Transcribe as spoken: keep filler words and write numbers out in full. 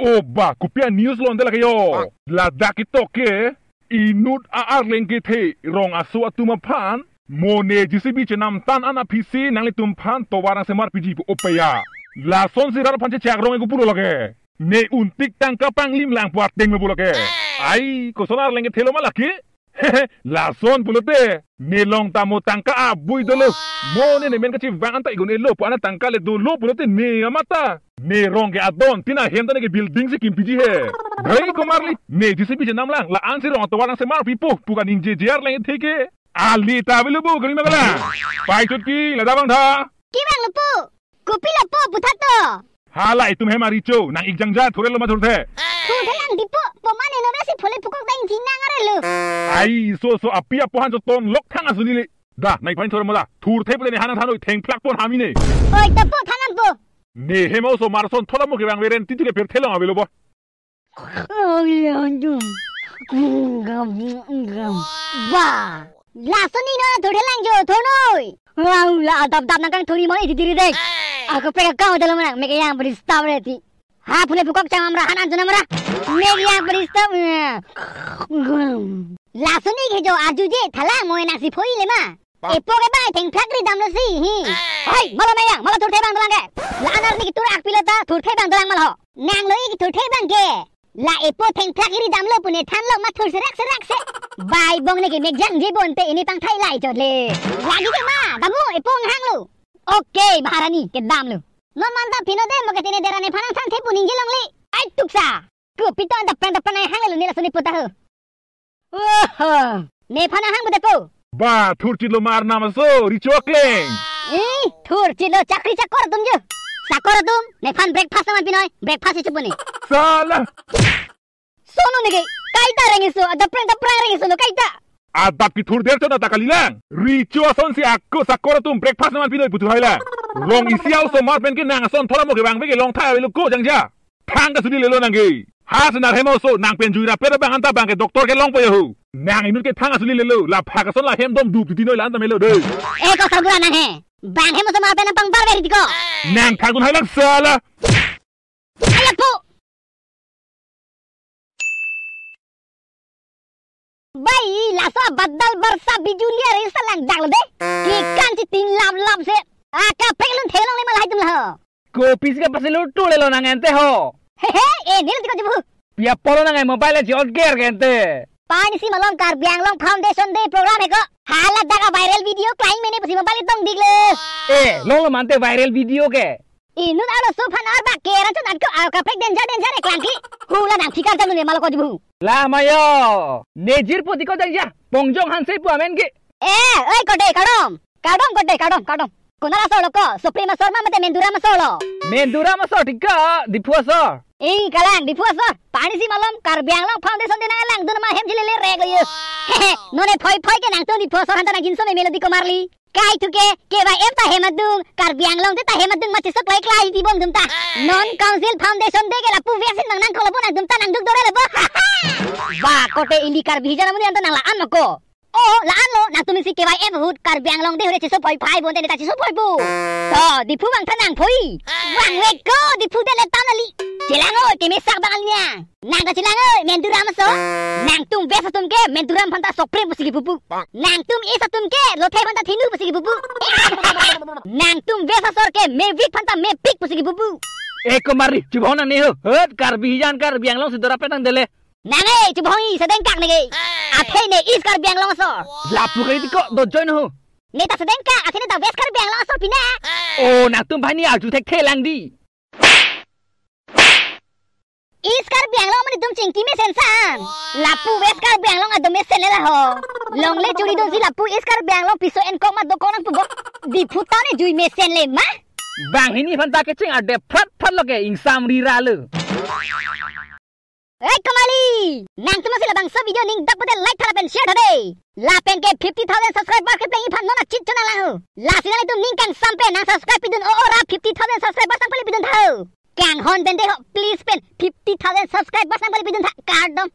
O ba, kopi a-news lo ante lake yo. Ladak ketok ke, inut a-arleng kethe rong aso atum aphan, mo ne J C B chenam tan an aphisi nanglitum aphan tovar nangsemarpiji pu opeya. Lasonsi rat aphan chechak rong-e kopulo lake. Ne untik tangka panglim lang pu ateng lo pu lake. Ai, koson arleng kethelo ma lake? Lason pulote, ne along ta mo tangka abui dolo. Mo ne ne men kachevang anta igun elo pu ana tangka le dolo pulote ne amat ta. Ne rong ke adon, tin ahem ta ne ke building si kimpiji he. Dei komarli, ne J C B chenam lang, la-ansi rong atovar nangsemarpipo pu kaningjeje arleng kethe ke. Ali ta avelo bo kering nanglang. Pai chotki, ladak vangtha. Kevanglo po. Kopilo po puthato? Hala itum hem ari cho, nang-ik jangja thurelo ma thurthe? Thurthe lang di po, po mane no besi phole pukok dang jinang arelo. Ai, so so api apo han cho ton lok thang asuni le. Da, nai phain thur mo da. Thurthe pule ne han thanoi thengphlak pon hami ne. Oi, ta po thanam po. Ne hem oso marson thola mo kevang veren titu ke perthelong avelo bo. Ba, lason ni no thurthe lang jo, thurnoi. Wow, la adap dap nangkang thuri mo iti diri dek. Ako pega kau dalam nang, meke yang beri stop re ti. Ha, phule pukok chang amra, han anjuna amra. Meke yang beri stop. Lason ni ke jo arjuje, thala mo nangsi phoi le ma. Epo ke bai thengphlak ri damlo si, hi. Hai, malo meyang, malo thurthe bang dolang ke. La-an arni ketur ak pilo ta, thurthe bang dolang malo. Nanglo ik thurthe bang ke. La epo thengphlak ri damlo pu ne thanlo ma thur serak serak se. Bai bong ne ke mek jangje bonte ini tang thai lai chot le. Lagi ke ma, damu epo nganghanglo. Okay, Maharani, kedamlo. Non man ta pino de mo ke tene dera nephan nangthanthe pu ningje longle. Ai tuksa. Kopi to anta pran ta pran ai hanglo ne lason ni puta ho. Oho! Nephan nang hang bete po. Ba, thurchitlo mar nam aso, Richo akleng. Eh, thurchitlo chakri chakor atum jo. Sakor atum, nephan breakfast nangman pinoi, breakfast ichu puni. Sala. Sono neke, kaita reng iso, adap pran ta pran reng iso no kaita. Adap kethur der chona ta kalilang. Richo asonsi ako sakor atum breakfast nangman pinoi putu hailang. Rong isi a-osomar pen ke nang ason thola mo kevang ve ke long thai avelo ko jangja. Thang kasuni lelo nang ke. Ha senar hem oso nang pen jui rapet abang anta bang ke doctor kelongpo ya ho. Nang inut ke thang kasuni lelo. La phak ason la hem dom dup titi noi la anta melo de. Eh, ko sabura nang he. Bang hem oso ma pen nang pangbar veri tiko. Nang thang kun hailang sala. Ayo po. Bai, laso badal barsa bijulia resa langdaklo de. Kekan chitin lap lap se. Akaprek lun thelong le ma lahai atum la ho. Kopisi kapasi lutu lelo nang ente ho. He he, eh, nil tiko jibu. Pi apotlo nang e mobile ji on ger ke ente. Panisi malom Karbi Anglong Foundation Day program he ko. Hala dak a-viral video klang mene pusi mobile tong diklo. Eh, longlo mante viral video ke. Inut arloso aphan arbak ke rachot atko akaprek danger danger e klangkli. Hula nang phikar jam ne malo ko jibu. La mayo. Ne jirpo tiko jangja. Pongjong Hanse pu amen ke. Eh, oi kote kardom. Kardom kote kardom kardom. Konat asor lo ko? Supreme asor ma mate Menduram asor lo? Menduram asor tiko, Diphu asor. Ih, kalang, Diphu asor. Panisi malom Karbi Anglong Foundation Day nanglang dun ma hem jilele rek lo yo. Hehe, none phoi phoi ke nangtum Diphu asor hanta nang jinso me melody komarli. Kaithu ke, K Y F ta hem adung, Karbi Anglong te ta hem adung ma chesok lai klai ti bom dum ta. Non Council Foundation Day ke lapu veksin bang nangkok lo bo nangtum ta nangduk dore lo bo. Ba kote ili Karbi hijan amonit anta nang la-an ma ko. Oh, la-an lo, nangtum isi K Y F ahut Karbi Anglong Day hure cheso phoi phai bonte neta cheso phoi pu. To, Diphu bang tha nang phoi. Bang wek ko, Diphu de le tam nali. Chelang o, keme sak bang alnya. Nang ta chelang o, Menduram asor. Nangtum vest atum ke Menduram aphanta Supreme pusi kipu pu. Nangtum East atum ke Lothe aphanta Thinu pusi kipu pu. Nangtum West asor ke Mevik aphanta Mepik pusi kipu pu. Eh, komarli, chubahon nang ne ho. Hot, Karbi hijan Karbi Anglong si dora petang dele. Nang eh, chubahon i sedengkak neke. Athe ne East Karbi Anglong asor. Lapu kai tiko, do join ho. Neta sedengkak, athe neta West Karbi Anglong asor pina. Oh, nangtum banghini arju thekthe lang di. East Karbi Anglong amonit atum chingki mesen san. Lapu West Karbi Anglong adom mesen le laho. Longle churi dunsi lapu East Karbi Anglong piso enkok ma dokok nangpu bo. Diphu town e jui mesen le ma. Banghini aphanta kecheng ade prat prat lo ke ingsam rira lo. Eh, komarli! Nangtum si labangso video ning dak pute like tha lapen share tha de. Lapen ke fifty thousand subscriber ke pleng iphan non achit chonang lang ho. Lasi nanglitum ning kangsam pen nang subscribe pidun o ora fifty thousand subscribers nang pali pidun tha ho. Kanghon pen de ho, please pen fifty thousand subscribers nang pali pidun tha kardom.